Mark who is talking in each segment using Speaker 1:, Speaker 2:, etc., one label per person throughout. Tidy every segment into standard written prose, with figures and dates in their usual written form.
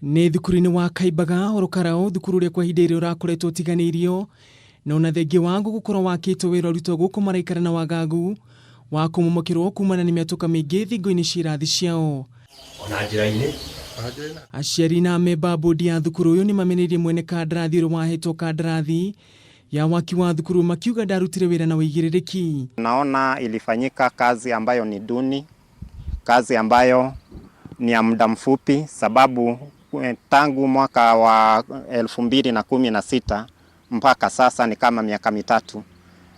Speaker 1: Nĩ thukuru-inĩ wa Kaimbaga Orokarao, thukuru ũrĩa kwa ihinda irĩa ũrakoretwo ũtiganĩirio na ona thengia waguo gũkorwo wakĩtwo wĩra arutwo gũkũ maraikara na wagagu wa kũmomokerwo kumana nĩ mĩatũka mĩingĩ thingo-inĩ cia irathi ciao.
Speaker 2: Ona njĩra-inĩ.
Speaker 1: Aciari na amemba a bodi ya thukuru ũyũ nĩ mameneirie mwene kandarathi ũrĩa wahetwo kandarathi ya waki wa thukuru makiuga ndarutire wĩra na ũigĩrĩrĩki.
Speaker 3: Naona ilifanyika kazi ambayo ni duni, kazi ambayo ni ya muda mfupi, sababu tangu mwaka wa 2016 mpaka sasa ni kama miaka 3,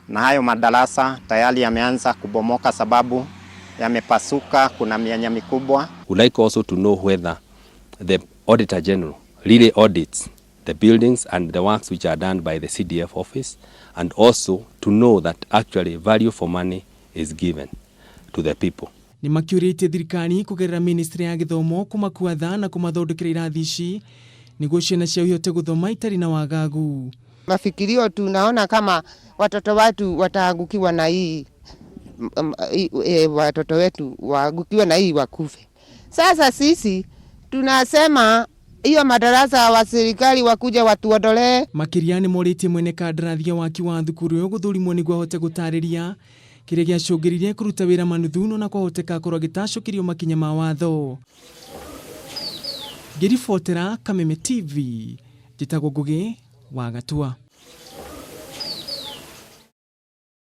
Speaker 3: na hayo madarasa tayari yameanza kubomoka sababu yamepasuka, kuna mianya mikubwa.
Speaker 2: Would like also to know whether the Auditor General really audits the buildings and the works which are done by the CDF office, and also to know that actually value for money is given to the people.
Speaker 1: Nĩ makĩũrĩtie thirikari kũgerera ministry ya gĩthomo kũmakua tha na kũmathondekera irathi ici nĩguo ciana ciao ihote gũthoma itarĩ na wagagu.
Speaker 4: Mafikirio tunaona kama watoto wetu wataangukiwa na hii watoto wetu waangukiwe na hii wakufe. Sasa sisi tunasema hiyo madarasa wa serikali wakuja watuondolee.
Speaker 1: Makĩria nĩ morĩtie mwene kandarathi ya waki wa thukuru ũyũ gũthũrimwo nĩguo ahote gũtarĩria kĩrĩa gĩacũngĩrĩirie kũruta wĩra manuthu na kwahoteka akorwo agĩtacũkĩrio makinya ma watho. Ngĩribotera Kameme TV, njĩtagwo Ngũgĩ wa Gatua.